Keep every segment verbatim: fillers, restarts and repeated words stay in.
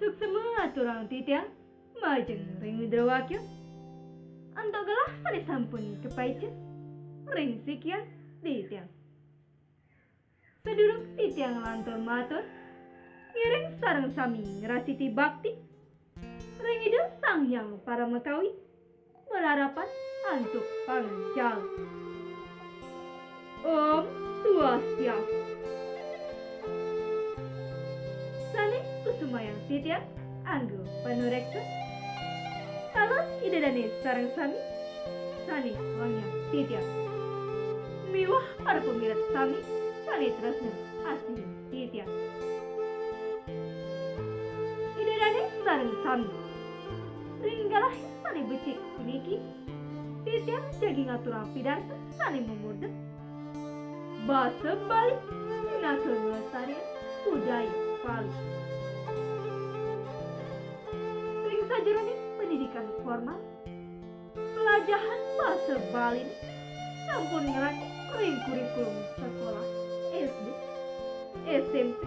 Suksma aturang titiang majeng ring Widrawakya. Antuk gelah sane sampun kapaica ring sikian titiang. Sadurung titiang lantur matur, ngiring sareng sami ngrasiti bakti ring Ida Sang Hyang Paramakawi, malarapan antuk panganjali. Om Swastiastu. Sane kusumayang titiang angga panureksa. Taler Ida dane sareng sami sane wangiang titiang. Miwah para pamilet sami sane tresna asih titiang. Ida dane sareng sami. Ring galah sane becik puniki, titiang jagi ngaturang pidarta sane mamurda Basa Bali pinaka nglestariang budaya Bali. Ring sajeroning pendidikan formal, pelajahan basa Bali sampun ngranjing ring kurikulum sekolah S D, S M P,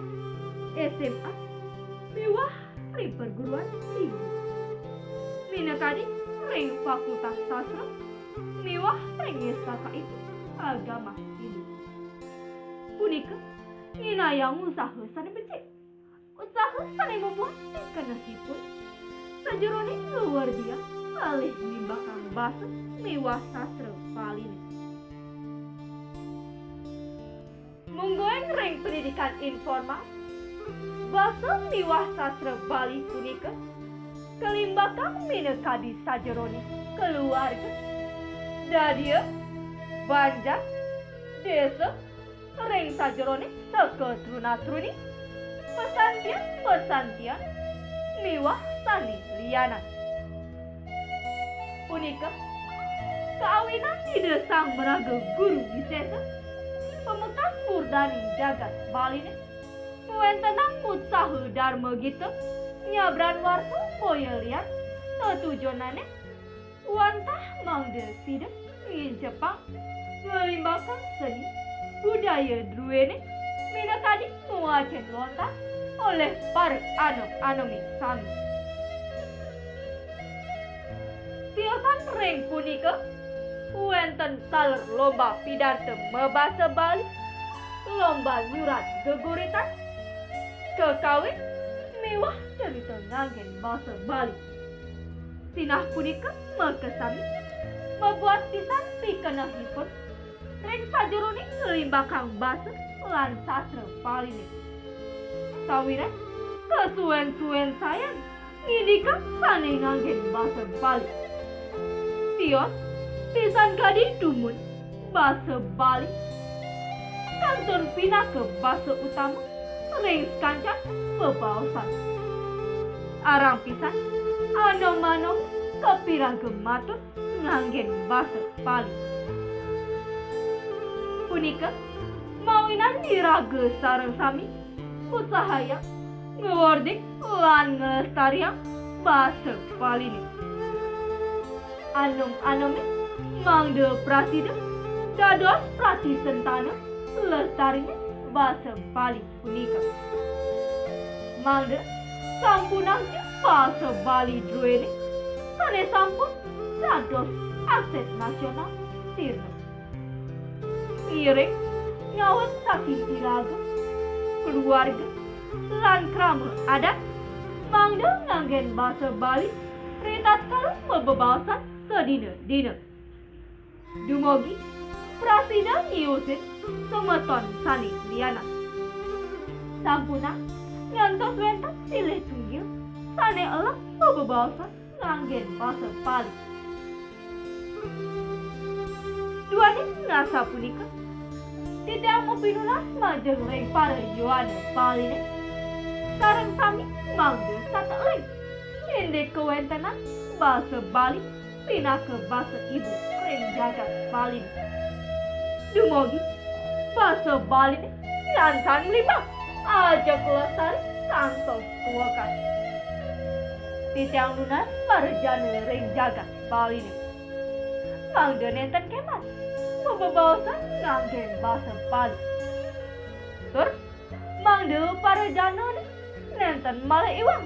S M A, miwah ring perguruan tinggi. Minakadi ring Fakultas Sastra miwah ring S K K I P Agama Hindu. Punika nginayang usaha sane becik. Usaha sane mabuat pikanahipun sajeroning luar dia kalih nimbakang basa miwah sastra Baline. Mungguing ring pendidikan informal, basa miwah sastra Bali punika kalimbakang minakadi sajeroning keluarga, dadia, banjar, desa, ring sajeroning seka truna-truni, pesantian-pesantian, miwah sane lianan. Punika kaawinan Ida Sang Maraga Guru Wisesa, pamekas murdaning jagat Baline, ngwentenang utsaha Darma Gita nyabran warsa boya lian tetujonane wantah mangda sida ngincepang, nglimbakang seni budaya druene minakadi ngwacen lontar olih para anom-anome sami. Tiosan ring punika wenten taler lomba pidarta mabasa Bali, lomba nyurat geguritan, kakawin miwah cerita nganggen basa Bali. Sinah punika makasami mabuat pisan pikanahipun ring sajeroning nglimbakang basa lan sastra Baline. Sawiréh kasuén-suén sayan ngindikang sane nganggen basa Bali. Tios pisan kadi dumun basa Bali kantun pinaka basa utama ring sakancan bebaosan. Arang pisan anom-anom kapirangga matur nganggen basa Bali. Punika mawinan iraga sareng sami utsahayang ngwording lan nglestariang basa Baline. Anom-anome mangda prasida dados pratisentana lestarining basa Bali punika. Mangda sampunangja basa Bali druene sane sampun dados aset nasional sirna. Ngiring ngawit saking iraga, keluarga, lan krama adat mangda nganggen basa Bali ritatkala mabebaosan sadina-dina. Dumugi prasida ngiusin semeton sane lianan. Sampunang ngantos wenten silih tunggil sane elep mabebaosan nganggen basa Bali. Duaning asapunika, titiang mapinunas majeng ring para yowana Baline sareng sami mangda sateling indik kawentenan basa Bali pinaka basa ibu ring jagat Baline. Dumugi basa Baline nyantan mlimbak ajeg lestari kantos tuekan. Titiang nunas para jana ring jagat Baline mangda nenten kemah mabebaosan nganggen basa Bali. Tur mangda para janane nenten malih iwang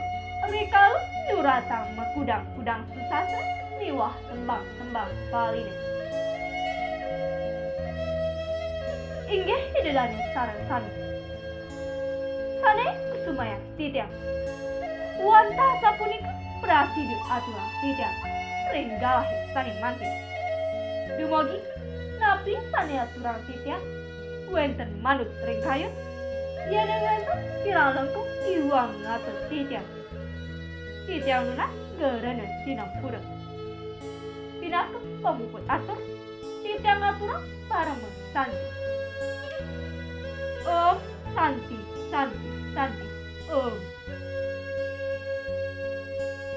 Rikala nyuratang makudang-kudang sastra miwah tembang-tembang Baliné. Inggih Ida dané sareng sami sané kusumayang titiang. Wantah sapunika prasida aturang titiang ring galahé sané mangkin. Dumugi napi sané aturang titiang wénten manut ring kayun, yéning wénten kirang langkung iwang ngatur titiang. Titiang nunas garané sinampura. Pinaka pamuput atur, titiang ngaturang parama santi. Om Santi, Santi, Santi. Om